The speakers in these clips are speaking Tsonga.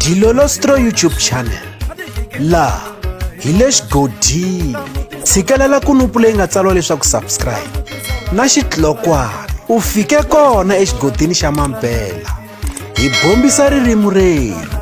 Dilolostro YouTube channel laha hi le xigodini tshikelela kunupu leyi nga tsariwa leswaku subscribe na xitlokwana u fike kona exigodini xa mampela hi bombisa ririmi rerhu.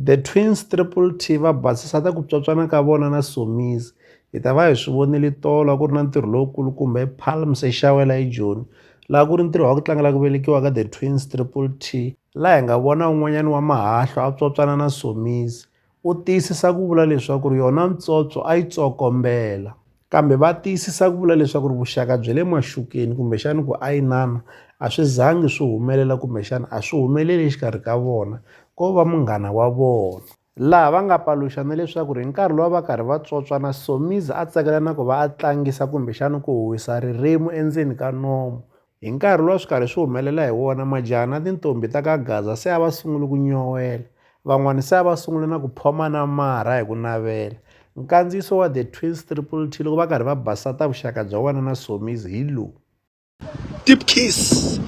The Twins Triple T va basisa ta ku pyopyana ka vona na Somizi. Hi ta va hi swi vonile tolo a ku ri na ntirho lowukulukumba ePalms eXawela eJoni laha ku ri ntirho wa ku tlangela ku velekiwa ka The Twins Triple T laha hi nga vona un'wanyana wa mahahlwa a pyopyana na Somizi. U tiyisisa ku vula leswaku ri yona ntsopyo a yi tsokombela. Kambe va tiyisisa ku vula leswaku ri vuxaka bya le maxukeni kumbexana ku ayinana a swi zangi swi humelela kumbexana a swi humeleli exikarhi ka vona ko va munghana wa vona. Laha va nga paluxa na leswaku ri hi nkarhi luwa va karhi va tswotswana Somizi a tsakela na ku va a tlangisa kumbexana ku huhwisa ririmi endzeni ka nomu. Hi nkarhi luwa swi karhi swi humelela hi wona majaha na tintombhi ta ka Gaza se a va sungule ku nyowela, van'wana se a va sungule na ku phomana marha hi ku navela. Nkandziyiso wa The Twins Triple T loko va karhi va basa ta vuxaka bya wena na Somizi hi lowu. Deep kiss.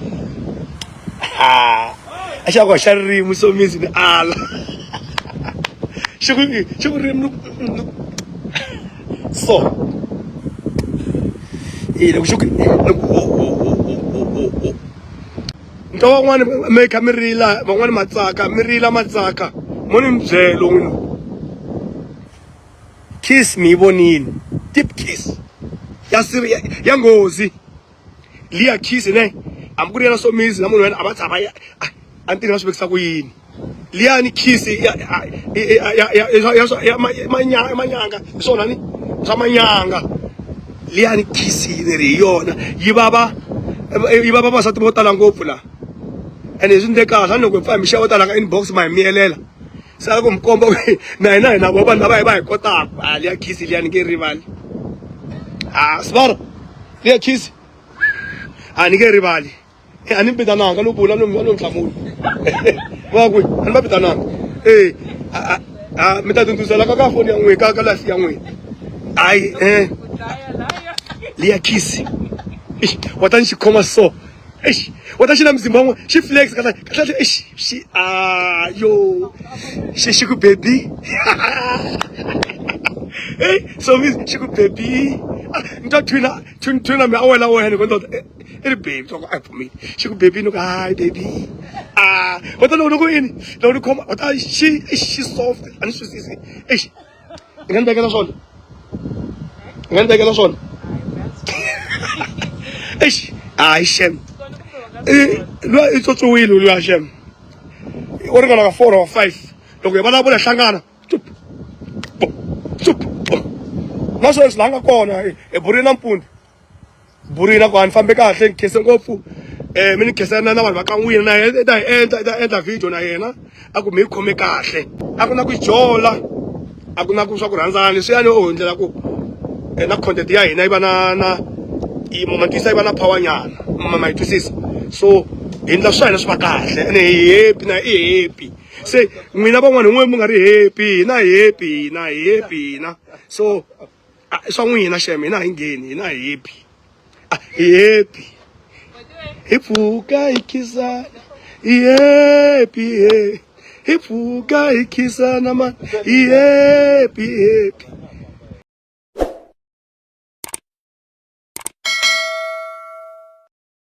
Ha. A xa ku xa ririmi Somizi ni ala. Xi ku xi ku ririmi so. Eh loko xi ku loko ho ho ho ho ho ho. Nto van'wani mi kha mi rila van'wani ma tsaka mi rila ma tsaka mo ni mi byela n'wina. Kiss mi yi vonile deep kiss ya siri ya nghozi liya kiss ne hambi ku ri yena Somizi na munhu wena a va tshama ya a ni tivi va swi vekisa ku yini liyani kiss ya ya ya ya ya manyanga manyanga hi swona ni swa manyanga liyani kiss ni ri hi yona yi vava yi vava vavasati vo tala ngopfu la ene swi ndle kahle a ni loko hi pfa hi mi xava tala ka inbox ma hi miyelela se a ku mi komba ku na hina hi na vo vanhu lava hi va hi kotaka a liya khisi liya ni nge rivali a sivara liya khisi a ni nge rivali a ni vitananga no vula no no hlamula va ku a ni va vitananga e a mi ta tindzuzela ka ka foni ya n'wina ka ka life ya n'wina hayi eh liya khisi wa ta ni xikhoma so Eish, wa ta xi na mzimba wun'we xi flex kahle kahle eish xi a yo xi xi ku baby hey so mi xi ku baby ah, ni twa twina twin twina mi a wela wena ko ndoda eh, i ri baby twa ku a pfumeli xi ku baby ni ku hi baby ah wa ta loko loko ini loko ni khoma wa ta xi xi soft a ni swi twisisi eish i nga ni vekela swona i nga ni vekela swona eish hayi shem luya i tswotswiwile luya shem u ringana ka 4 or 5 loko hi vulavula hlangana tsup pum tsup pum na sweswi laha nga kona hi burile nampundzu Burina ku a ni fambe kahle ni khense ngopfu um mi ni khensa na na vanhu va ka n'wina na yena i ta yi endla i ta endla video na yena a ku mi yi khome kahle a ku na ku jola a ku na ku swa ku rhandzana leswiyani o ndlela ku na content ya hina yi va na na yi ma twisisa yi va na power nyana ma yi twisisa so hi endla swa hina swi va kahle ene hi happy na i happy se n'wina van'wana hi n'we mi nga ri happy hina hi happy hina hi happy hina so Ah, swa n'wina xem hina hi ngheni hina hi happy ah, hi happy hi pfuka hi khisana hi happy hi pfuka hi khisana ma hi happy happy.